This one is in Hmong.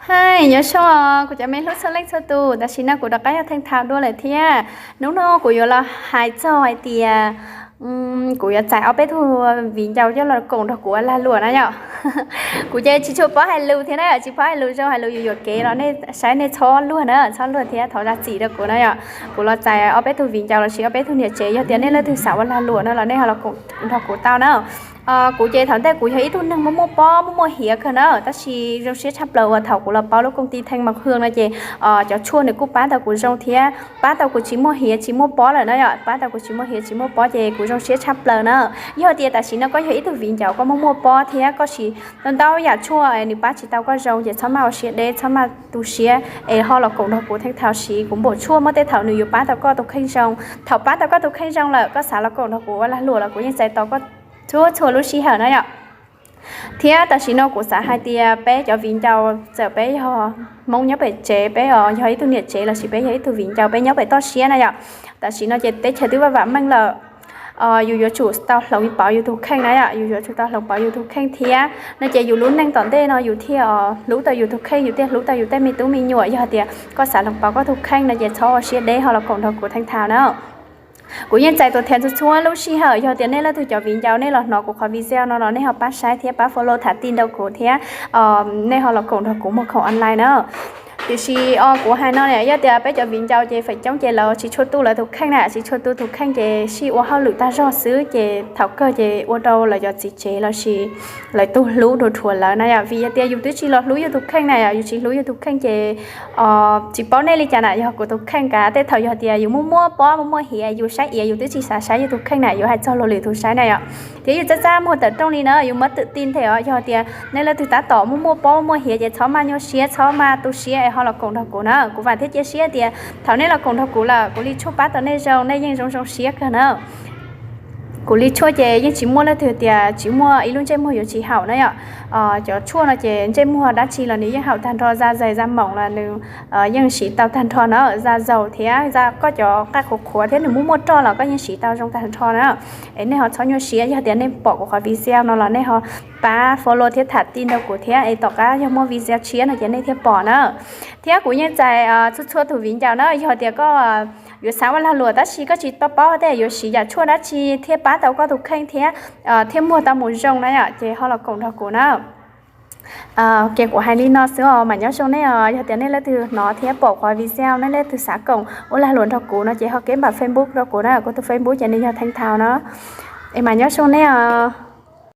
Hais nyob zoo os kuv cov me hlub txhua leej txhua tus, tam sim no kuv rov qab yog Theej Thaum dua lawm thiab. Hnub no kuv yuav los hais txog hais tias kuv yuav txais ob peb tug viv ncaus coj los koom nrog kuv ua lag luam na yom. Kuv ces tsis tshua paub hais lus thiab na yom, tsis paub hais lus zoo hais lus yuam yuam kev los nej saib nej txhob luag na, txhob luag thiab thov zam txim rau kuv na yom. Kuv los txais ob peb tug viv ncaus lossis ob peb tug niam tsev, yog tias nej leej twg xav ua lag luam no los nej ho los koom nrog kuv tau na. Kuv ces thaum ntej kuv yog ib tug neeg muaj muaj pob muaj muaj hiav kawg na, tab sis zoo siab tshaj plaws uas thaum kuv los paub lub koom ti Theej Mas Hwm no ces cov tshuaj nws kuj pab tau kuv zoo thiab pab tau kuv tsis muaj hiav tsis muaj pob lawm na yom, pab tau kuv tsis muaj hiav tsis muaj pob ces kuv zoo siab tshaj plaws na. Yog tias tam sim no koj yog ib tug viv ncaus koj muaj muaj pob thiab koj siv ntau ntau yam tshuaj es nws pab tsis tau koj zoo ces txhob maj ua siab deb, txhob maj tu siab es ho los koom nrog kuv Theej Thaum siv kuv npaum tshuaj, muaj tej thaum nws yuav pab tau koj tus kheej zoo. Thaum pab tau koj tus kheej zoo lawm koj xav los koom nrog kuv ua lag luam los kuv yeej txais tos koj txhua txhua lub sij hawm na yom. Thiab tam sim no kuv xav hais tias peb cov viv ncaus txawm peb yog Hmoob nyob pem tsev, peb yog ib tug niam tsev lossis peb yog ib tug viv ncaus peb nyob pem toj siab na yom, tam sim no ces teb chaws twb vaj vam meej lawm. Yus yuav tsum tau hloov pauv yus tus kheej na yom, yus yuav tsum tau hloov pauv yus tus kheej thiab no ces yus lub neej tom ntej no yus thiaj hlub tau yus tus kheej, yus thiaj hlub tau yus tej me tub me nyuam. Yog tias koj xav hloov pauv koj tus kheej no ces txhob ua siab deb ho los koom nrog kuv Theej Thaum na. Kuv yeej txais tus thiab txhua txhua lub sij hawm, yog tias nej leej twg cov viv ncaus nej los hnov kuv qhov video no los nej ho pab saib thiab pab follow tham ti rau kuv thiab nej ho los koom nrog kuv muag khoom online na. Tiam sis kuv hais no yog tias peb cov viv ncaus ces feem coob ces lawv tsis tshua tu lawv tus kheej na, tsis tshua tu tus kheej ces sij ua hauj lwm tag zog xwb ces thaum kawg ces ua rau lawv cov txiv tsev lossis lawv tus hlub rhuav rhuav lawv na yom. Vim yog tias yus twb tsis los hlub yus tus kheej na yom, yus tsis hlub yus tus kheej ces tsis paub nej li cas na, yog kuv tus kheej kav tej thaum yog tias yus muaj muaj pob muaj muaj hiav yus saib iav yus twb tsis xav saib yus tus kheej na, yus hais txog luag lwm tus saib na yom. Thiab yus txaj txaj muag tawm rooj li na, yus muab twm ti nthe os. Yog tias nej leej twg tab tom muaj muaj pob muaj hiav ces txhob maj nyuaj siab, txhob maj tu siab es ho los koom nrog kuv na. Kuv vam thiab cia siab tias thaum nej los koom nrog kuv lawm kuv li tshuaj pab tau nej zoo, nej yeej zoo zoo siab kawg na. Kuv li tshuaj ces yeej tsis muaj leej twg tias tsis muaj ib lub ntsej muag yuav tsis haum na yom. Cov tshuaj no ces ntsej muag dab tsi los nws yeej haum tag nrho, da dày da mỏng los nws yeej siv tau tag nrho na, da dầu thiab koj cov nqaij qhuav qhuav thiab nws muaj muaj roj los koj yeej siv tau zoo tag nrho na. Es nej ho txhob nyuaj siab, yog tias nej pom kuv qhov video no los nej ho pab follow thiab tham ti rau kuv thiab es tom qab yog muaj video tshiab no ces nej thiaj pom na. Thiab kuv yeej txais txhua txhua tus viv ncaus na, yog tias koj yuav xav ua lag luam tab sis koj tsis tau paub tias yuav siv yam tshuaj dab tsi thiaj pab tau koj tus kheej thiab thiaj muag tau mus zoo na yom, ces ho los koom nrog kuv na. Ces kuv hais li no xwb os, mas nyob zoo nej os. Yog tias nej leej twg hnov thiab pom qhov video nej leej twg xav koom ua lag luam nrog kuv no ces ho kev npam Facebook rau kuv na, kuv tus Facebook ces nws yog Theej Thaum na. Es mas nyob zoo nej os.